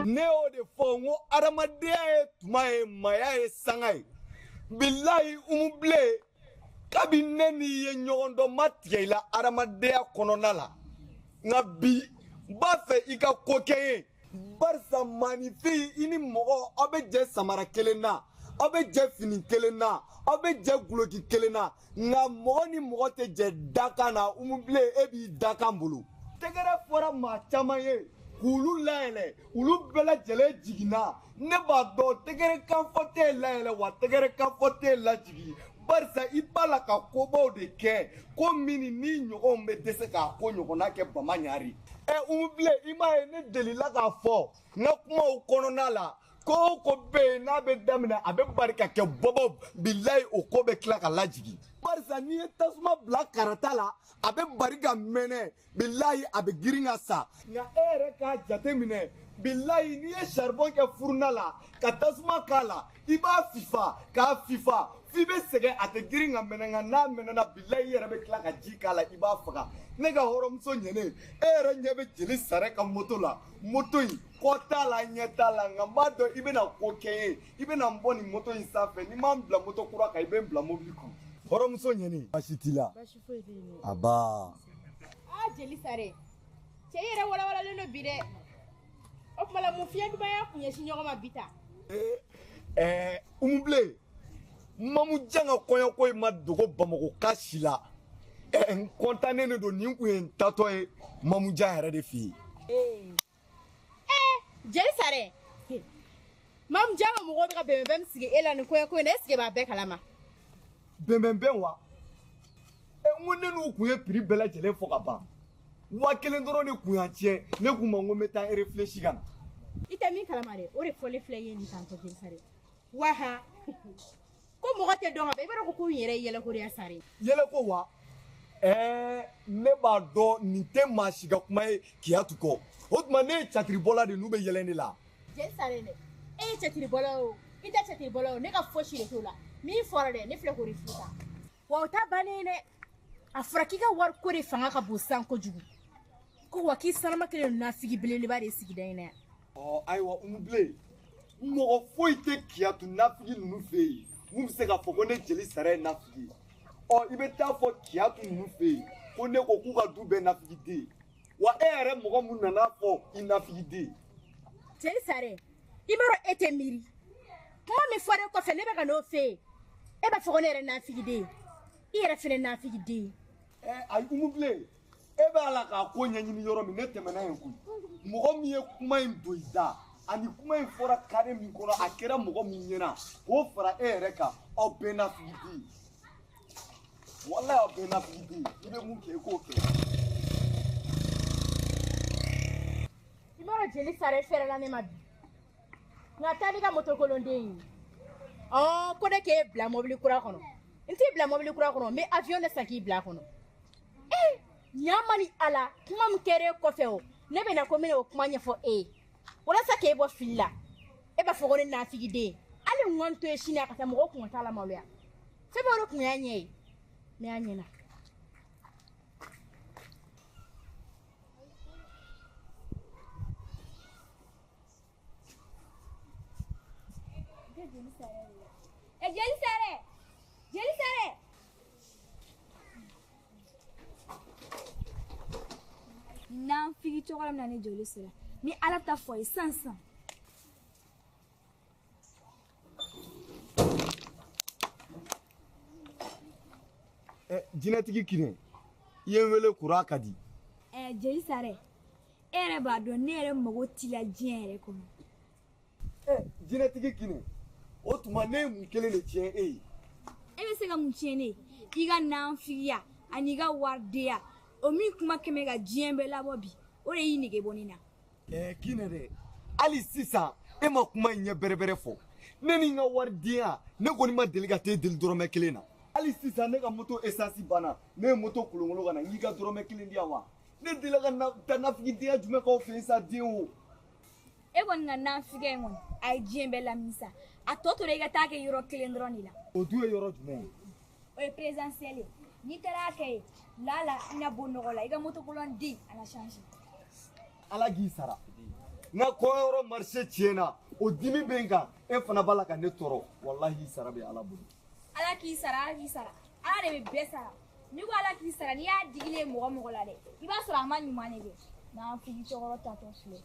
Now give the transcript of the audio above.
Ne y'o de fɔ n ko adamadenya ye tuma ye, maaya ye sanga ye. Bilahi Umu Bilen, kabi ne n'i ye ɲɔgɔn dɔn ma tigɛ i la adamadenya kɔnɔna la, nka bi n b'a fɛ i ka ko kɛ n ye, barisa maanifin i ni mɔgɔ aw bɛ jɛ samara kelen na, aw bɛ jɛ fini kelen na, aw bɛ jɛ guloki kelen na, nka mɔgɔ ni mɔgɔ tɛ jɛ dakan na. Umu Bilen, e b'i dakan bolo. Tɛgɛrɛ fɔra maa caman ye k'olu layɛlɛ, olu bɛɛ lajɛlen jiginna. Ne b'a dɔn tɛgɛrɛ kan fɔ t'e layɛlɛ, wa tɛgɛrɛ kan fɔ t'e lajigin, barisa i b'a la ka kobaw de kɛ, ko min ni ɲɔgɔnw bɛ dɛsɛ k'a ko ɲɔgɔnna kɛ Bama Ɲari. Ɛ Umu Bilen, i m'a ye ne delila k'a fɔ n ka kumaw kɔnɔna la, ko o ko bɛ yen n'a bɛ daminɛ a bɛ bari ka kɛ bɔbɔ, bilayi o ko bɛ tila ka lajigin. Barisa n'i ye tasuma bila karata la, a bɛ bari ka mɛnɛ, bilayi a bɛ girin ka sa. Nka e yɛrɛ k'a jateminɛ, bilayi n'i ye charbon kɛ furuna la ka tasuma k'a la, i b'a fifa k'a fifa f'i bɛ sɛgɛn, a tɛ girin ka mɛnɛ, nka n'a mɛnɛna bilayi i yɛrɛ bɛ tila ka ji k'a la, i b'a faga. Ne ka hɔrɔnmuso ɲɛnen, e yɛrɛ ɲɛ bɛ jeli sara ka moto la, moto in kɔ t'a la ɲɛ t'a la, nka n b'a dɔn i bɛna ko kɛ n ye, i bɛna n bɔ nin moto in sanfɛ, n'i ma n bila moto kura kan, i bɛ n bila mobili kɔnɔ. Hɔrɔnmuso ɲɛnen, baasi t'i la? Baasi foyi tɛ yen. Aba. Aa jeli sare, cɛ yɛrɛ walawalalen don bi dɛ. O tuma la mun fiɲɛ duman y'a kun ɲɛsin ɲɔgɔn ma bi ta? Umu Bilen, Mamu Jan ka kɔɲɔko in ma dogo Bamakɔ ka si la. N kɔntannen de don, nin kun ye n tatɔ ye Mamu Jan yɛrɛ de fɛ yen. Jeli sare, Mamu Jan ka mɔgɔw bɛ ka bɛnbɛnbɛn min sigi e la nin kɔɲɔko in na, est ce que b'a bɛɛ kalama? Bɛnbɛnbɛn wa? N ko ne n'u kun ye prix bɛɛ lajɛlen fɔ ka ban. 1000 dɔrɔn de kun y'an tiɲɛ, ne k'u ma n ko n bɛ taa réfléchi ka na. I tɛ min kalama dɛ, o de fɔlen filɛ i ye nin tantɔ jeli sare. Wa han, ko mɔgɔ tɛ dɔn ka ban, i b'a dɔn ko in yɛrɛ ye yɛlɛko de ye sare. Yɛlɛko wa? Ne b'a dɔn nin tɛ maa si ka kuma ye Kiyatu kɔ. O tuma ne ye catiribɔla de ye, n'u bɛ yɛlɛ ne la. Jeli sare dɛ, e ye catiribɔla ye o, i tɛ catiribɔla ye o, ne ka fosi de t'o la. Min fɔra dɛ, ne filɛ k'o de f'i ye. Wa o ta bannen dɛ, a fɔra k'i ka wari ko de fanga ka bon san kojugu. Ko wa k'i sanama kelen don nafigi belebeleba de ye sigida in na yan. Ɔ ayiwa Umu Bilen, mɔgɔ foyi tɛ Kiyatu nafigi ninnu fɛ yen mun bɛ se k'a fɔ ko ne jeli sara ye nafigi ye. Ɔ i bɛ taa fɔ Kiyatu ninnu fɛ yen ko ne ko k'u ka du bɛɛ nafigi den. Wa e yɛrɛ mɔgɔ mun nana fɔ i nafigi den. Jeli sare, i b'a dɔn e tɛ miiri. Kuma min fɔra e kɔfɛ ne bɛ ka n'o f'e ye. E b'a fɔ ko ne yɛrɛ nafigi den. I yɛrɛ fɛnɛ nafigi den. Ayi Umu Bilen, e b'a la k'a ko ɲɛɲini yɔrɔ min, ne tɛmɛna yen koyi. Mɔgɔ min ye kuma in don i da, ani kuma in fɔra kare min kɔnɔ, a kɛra mɔgɔ min ɲɛna, k'o fara e yɛrɛ kan, aw bɛɛ nafigi den. Walayi aw bɛɛ nafigi den. I bɛ mun kɛ, i k'o kɛ. I b'a dɔn jeli sare fɛrɛla ne ma bi. Nka taa n'i ka moto kolonden ye. Ɔ ko ne k'e bila mobili kura kɔnɔ. N t'i bila mobili kura kɔnɔ, n bɛ avion de san k'i bila a kɔnɔ. Ɲama ni Ala, kuma min kɛra e kɔfɛ o, ne bɛ na ko n bɛna o kuma ɲɛfɔ e ye. Walasa k'e bɔ fili la, e b'a fɔ ko ne nafigi den. Hali n ka n to yen sini a ka taa mɔgɔw kun ka taa la maloya. Fɛn bɛɛ o de kun y'a ɲɛ ye. Ne y'a ɲɛna. Jeli sare! Jeli sare! Nafigi cogo min na ni joli sera, ni Ala ta fɔ ye sisan sisan. Jinɛtigi Kinɛ, i ye n wele kura ka di. Jeli sare, e yɛrɛ b'a dɔn ne yɛrɛ mago t'i la diɲɛ yɛrɛ kɔnɔ. Jinɛtigi Kinɛ, o tuma ne ye mun kelen de tiɲɛ e ye? E bɛ se ka mun tiɲɛ ne ye? I ka nafigiya ani i ka waridenya, o min kuma kɛmɛ ka diɲɛ bɛɛ labɔ bi, o de y'i nege bɔ ne na. Kinɛ dɛ, hali sisan e ma kuma in ɲɛ bɛrɛbɛrɛ fɔ. Ne ni n ka waridenya, ne kɔni ma deli ka t'e deli dɔrɔmɛ kelen na. Hali sisan ne ka moto essence banna, ne ye moto kolonkolon ka na n k'i ka dɔrɔmɛ kelen di yan wa? Ne delila ka taa nafigidenya jumɛn k'aw fɛ yen sa den o? E kɔni ka nafigiya in kɔni, a ye diɲɛ bɛɛ lamini sa. A tɔ tora i ka taa kɛ yɔrɔ kelen dɔrɔn de la. O dun ye yɔrɔ jumɛn ye? O ye présidentielle ye. N'i taara kɛ yen, lala i na bɔ nɔgɔ la, i ka moto kolon den a na changer. Ala k'i sara. N ka kɔɲɔyɔrɔ marché tiɲɛna, o dimi bɛ n kan, e fana b'a la ka ne tɔɔrɔ. Walahi i sara bɛ Ala bolo. Ala k'i sara, Ala k'i sara. Ala de bɛ bɛɛ sara. N'i ko Ala k'i sara, n'i y'a digilen mɔgɔ mɔgɔ la dɛ, i b'a sɔrɔ a ma ɲuman de kɛ. Nafigi cɛkɔrɔba tatɔ filɛ.